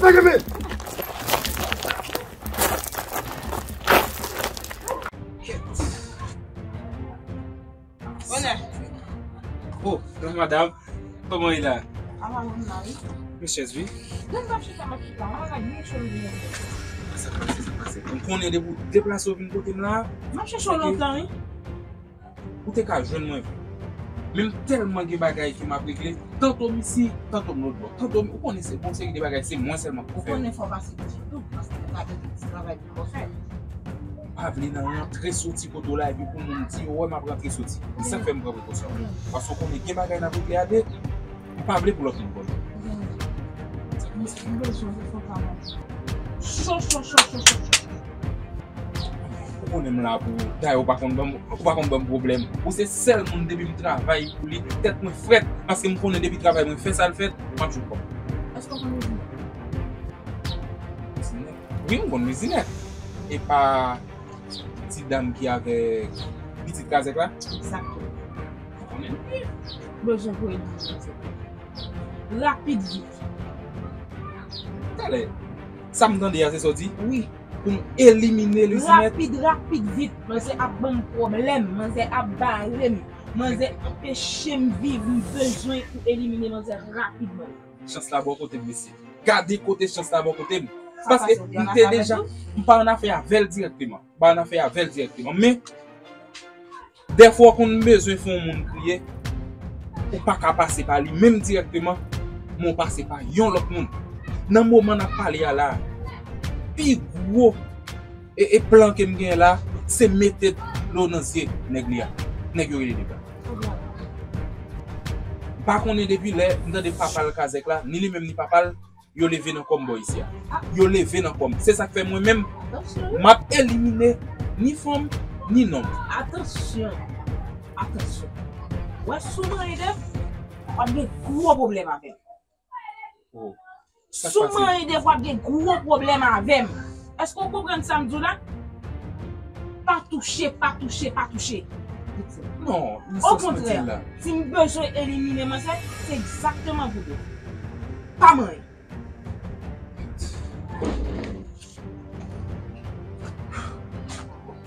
Dégagez! Bonè. Oh, gran madanm, kòman w ye la? Apa, mwen la, wi. Men chèz, wi. Donk, m ap chita, m ap chita. Mwen la, byen cho, byen cho. Sa k pase, sa k pase? M konnen depi w deplase w vin kote m la. M ap chèche w lontan, wi. Ou te ka jwenn mwen vre. Men m tèlman gen bagay ke m ap regle, tanto m isi, tanto m lòt bò. Tanto m, ou konnen se gon seri de bagay, se mwen sèlman k pou fè yo. Ou konnen fò pase piti tout, paske nou ka gen ti travay pou fè. Ou pa vle nan rantre soti kote w la epi pou moun di yo wè m ap rantre soti. Se sa k fè m pran prekosyon. Paske w konnen gen bagay n ap regle a de, m pa vle pou lòt moun konnen. Sa k pase? M bezwen w fè sa. Cho, cho, cho, cho, cho, cho. Ou konnen m la pou ou. Dayè, ou pa konn ban m, ou pa konn ban m pwoblèm. Ou se sèl moun depi m travay pou li, tèt mwen frèt, paske m konnen depi travay mwen fè sa l fèt, m ap jwenn kòb. Èske w konn Lwizinèt? Lwizinèt? Wi, m konn Lwizinèt. E pa ti dam ki avèk pitit kazèk la? Egzakteman. Ou konnen l byen. Bezwen voye l vini. Rapid, vit. Talè, sa m tande a, se sa w di? Wi. Pou m elimine Lwizinèt? Rapid, rapid, vit. Manzè ap ban m pwoblèm. Manzè ap bare m. Manzè anpeche m viv. M bezwen ou elimine manzè rapidman. Chans la bò kote m, mesye. Gade kote chans la bò kote m. Paske m te deja, m pa annafè avè l dirèkteman. M pa annafè avè l dirèkteman. Men, dèfwa w konn bezwen fè yon moun kriye, ou pa ka pase pa li menm dirèkteman, men w pase pa yon lòt moun. Nan moman n ap pale a la, pi gwo e, e plan ke m genyen la, se mete dlo nan zye nèg li a. Nèg yo rele Dave la. M pa konnen depi lè m tande papa l kazèk la, ni li menm ni papa l, yo leve nan kò m bò isi a. Yo leve nan kò m. Se sa k fè mwen menm, m ap elimine ni fanm, ni nonm. Atansyon. Atansyon. Wè, si w manyen Dave, w ap gen gwo pwoblèm avè m. Oh. Si w manyen Dave, w ap gen gwo pwoblèm avè m. Èske w konprann sa m di w la? Pa touche, pa touche, pa touche. Non, nan sans mwen di l la. Okontrè, si m bezwen elimine manzè, se egzakteman pou Dave. Pa manyen.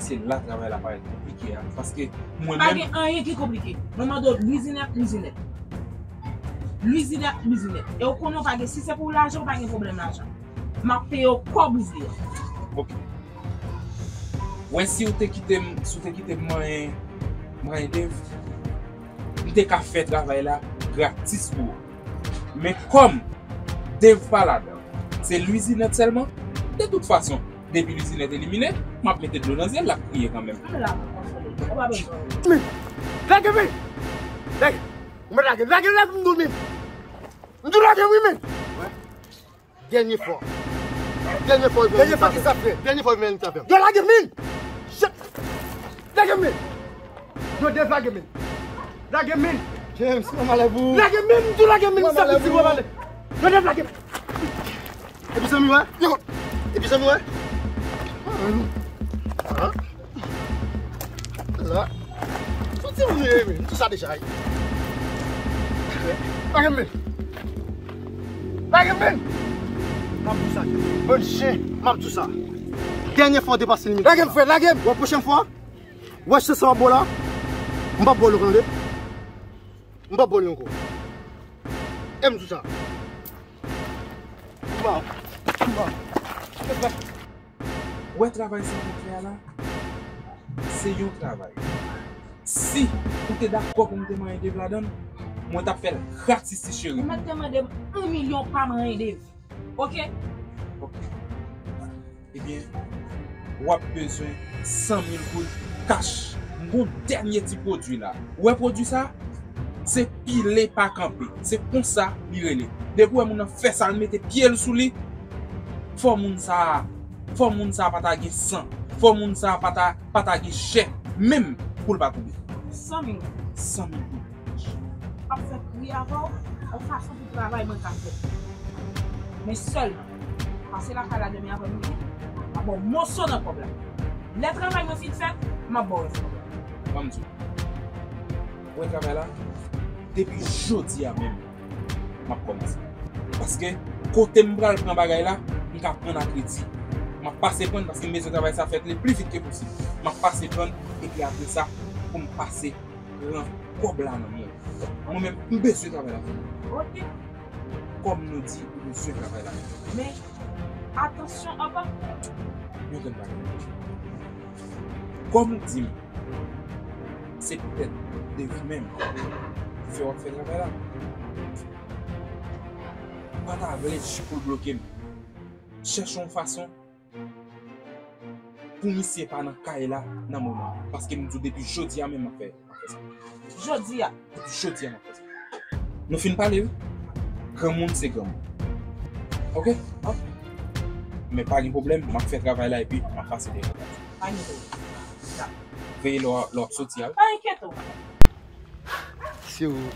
Se la travay la parèt konplike a, paske mwen menm. Pa gen anyen ki konplike. Mwen mande w Lwizinèt, Lwizinèt. Lwizinèt, Lwizinèt. E w konnen w pa gen, si se pou lajan, w pa gen pwoblèm lajan. M ap peye w kòb Lwizinèt. Ok. Wè, si w te kite m, si w te kite m manyen, manyen Dave, m te ka fè travay la gratis pou ou. Men kòm Dave pa ladan, se Lwizinèt sèlman, de tout fason, depi Lwizinèt elimine, m ap mete dlo nan zye l, l ap kriye kanmenm. M la pou konsole. Ou pa bezwen. Men, lage men. Lage. Ou mèt lage. Lage, lage m di w men. M di w lage wi men. Dènye fwa. Dènye fwa. Dènye fwa ki sa fè. Dènye fwa men sa fè. Yo lage men. Shit. Lage men. Yo dev lage men. Lage men. James, mwen malè pou ou. Lage men, m di w lage men, sa fè ti gwo malè. Yo dev lage men. Epi zanmi wè? Yo. Epi zanmi wè? Ah. La. Soti moun ye men. M di sa deja. Lage men. Lage men. M ap di sa. Bann chen. M ap di sa. Dènye fwa w depase limit. Lage m frè, lage m. Wè pwochèn fwa. Wè se sa w ap bo la. M p ap bo l ankò tande. M p ap bo l ankò. E m di sa. Ou pa, ou pa. Wè travay sa w ap fè a la, se yon travay. Si ou te dakò pou m te manyen Dave ladan l, mwen t ap fè l gratis ti cheri. Ou mèt te mande m yon milyon pa manyen Dave. Oke? Oke. Ebyen, w ap bezwen san mil goud kach. M gon dènye ti pwodui la. Ou wè pwodui sa? Se pile pa kanpe. Se konsa li rele. Depi w wè moun nan fè sa, l mete pye l sou li, fò moun sa, fò moun sa pa ta gen san. Fò moun sa pa ta, pa ta gen chè menm pou l pa tonbe. San mil. San mil goud. M ap fè pri avè w, yon fason pou travay mwen ka fèt. Men sèlman, pase lakay la demen apre midi, m ap ba w moso nan kòb la. Lè travay mwen fin fèt, m ap ba w rès kòb la. Ban m di w. Ou wè travay la? Depi jodi a menm, m ap kòmanse. Paske kote m pral pran bagay la, m ka pran a kredi. M ap pase pran paske m bezwen travay sa fèt le pli vit ke posib. M ap pase pran, epi apre sa, pou m pase pran kòb la nan men w. Mwen menm, m bezwen travay la. Oke. Kòm nou di, m bezwen travay la. Men, atansyon anba. Yon grenn bagay. Kòm ou di m, se poutèt Dave menm ki fè w ap fè travay la. M pa ta vle pou l bloke m. Chèche yon fason pou misye pa nan kay la nan moman an. Paske m di w depi jodi a menm m ap fè, m ap fè sa. Jodi a? Depi jodi a m ap fè sa. Nou fin pale wi. Granmoun se granmoun. Oke? Hop. Men pa gen pwoblèm, m ap fè travay la epi m ap pase devan. Pa gen pwoblèm. Veye lè w, lè w ap soti a wi. Pa enkyete w. Se ou.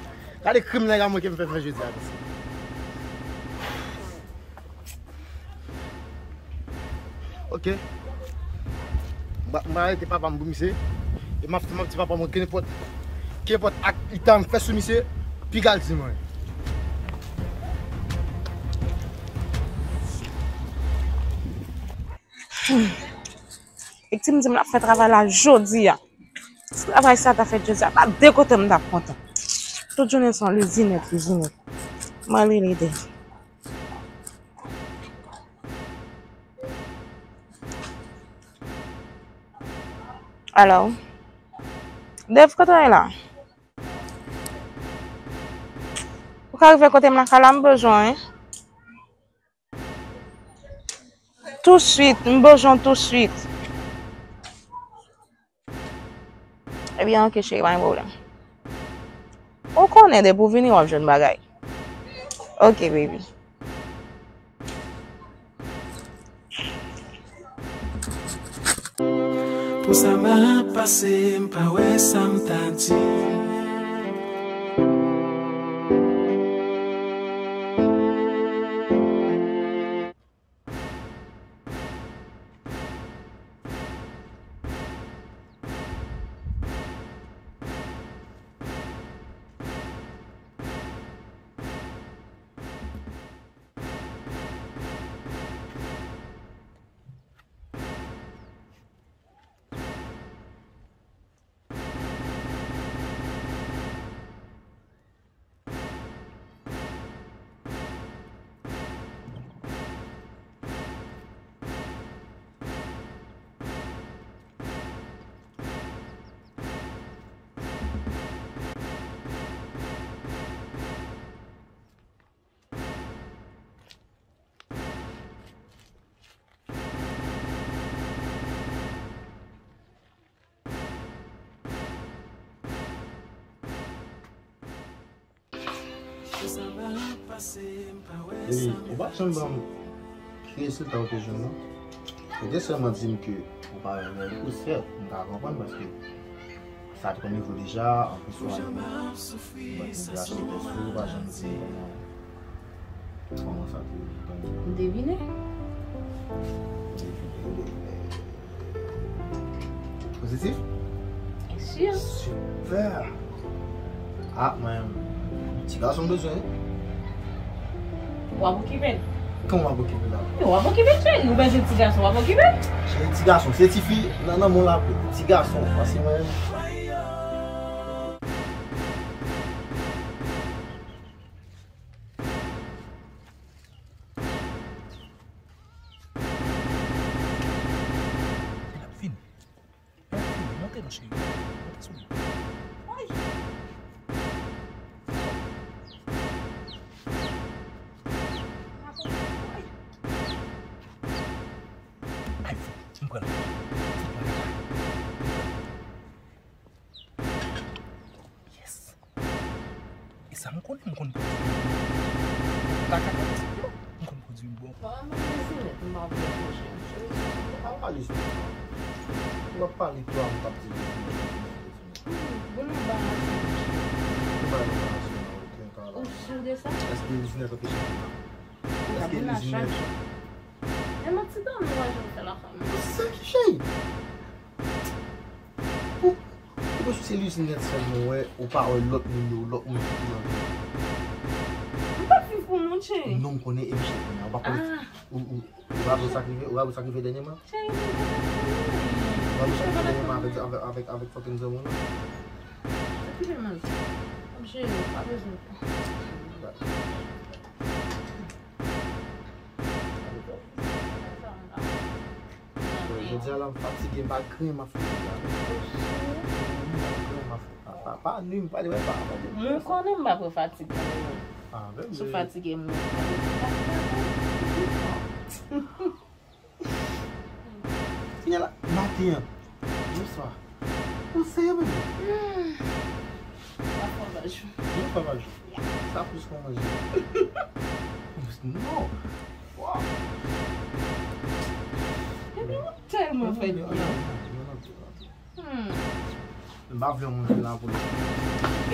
Gade krim nèg a mwen ke m fè fè jodi a, mesye. Oke. M pa, m pa rete papa m pou misye. E m ap, m ap di papa mwen kenenpòt, kenenpòt ak li ta m fè sou misye, piga l di mwen. Viktim di m l ap fè travay la jodi a. Si travay sa ta fèt jodi a, pa de kote m t ap kontan. Tout jounen se yon lizin nèt, lizin nèt. Mwen rele Dave. Alo? Dave, kote w ye la? Ou ka rive kote m lakay la, m bezwen w wi. Touswit, m bezwen w touswit. Ebyen, oke, cheri, pa gen pwoblèm. Ou konnen, depi w vini, w ap jwenn bagay. Oke, baby. Pou sa m ap pase, m pa wè sa m ta di. Epi, ou pa t janm ban m ki rezilta ou te jwenn, non? Ou te sèlman di m ke ou pa renmen l pou sèl, m ka konprann, paske sa te konn rive w deja, anplis ou pa renmen. Ou pa t konn te achte tès ou, ou pa janm di m kòman, kòman sa te rive. M devine. Ou devine. Pozitif? Byen si. Sipè! Ah, mwen, ti gason m bezwen. W ap okipe l? Kòman w ap okipe l la? Yo, w ap okipe l, cheri. Ou bezwen ti gason, w ap okipe l? Cheri, ti gason, se ti fi nan, nan men w l ap ye. Ti gason, paske mwen menm. L ap vini. L ap vini. Monte non, cheri. Monte sou li. Ay! Ay, fout, m pran l. Fout mwen kaka. Yes. E sa m konnen, m konn pwodui. Kaka kaka sa yo, m konn pwodui bon. Mwen menm Lizinèt, m pa vle manje. Cheri, pa pale sou sa. Ou ap pale twa, ou p ap di Lizinèt, Lizinèt, Lizinèt. Hmm, bon, anbarase, monchè. Ou pa anbarase nan okenn ka la. Ou sur de sa? Èske Lizinèt anpeche m la? Èske Lizinèt? E manti dan nou pa janm fè la fanmi. Sa ki cheri? Ou, ou bezwen se Lizinèt sèlman wè, ou pa wè lòt moun yo, lòt moun ki nan vi w. M p ap viv pou moun, cheri. Non, m konnen e m chèf mwen. Ou pa konnen. Ah. Ou, ou, ou raple sa k rive, ou raple sa k rive dènyèman? Cheri, mwen pa t ap konnen. Ou raple sa k rive dènyèman avèk, avèk, avèk, avèk fucking zanmi w lan? Okipe manti. M ap jere, pa bezwen. Jodi a la, m fatige, m pa griyen m ap fè la. M pa griyen m ap fè. Pa, pa, pa nwi m, pa, pa, pa, pa. Mwen konnen m pa pran fatig nan men w. Ah, ben, si w fatige, m pale. Kounye a la, maten an, bonswa. Ou serye, bebe? Hmm. Yon fwa pa jou. Yon fwa pa jou. Sa plis kon manje. Non. Wow. Bebe, ou tèlman fè byen. Hmm. M pa vle yon moun vin la pou li. Ok.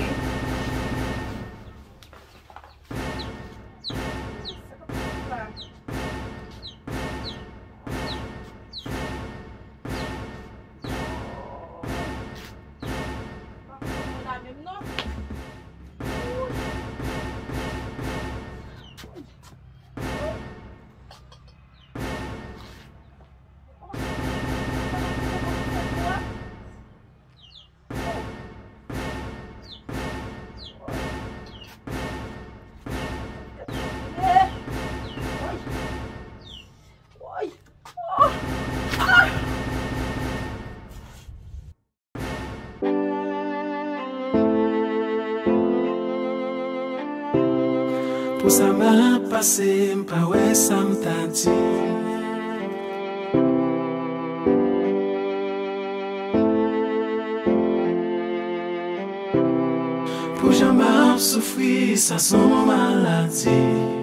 Pou sa m ap pase, m pa wè sa m ta di. Pou jan m ap soufri, sa s on maladi.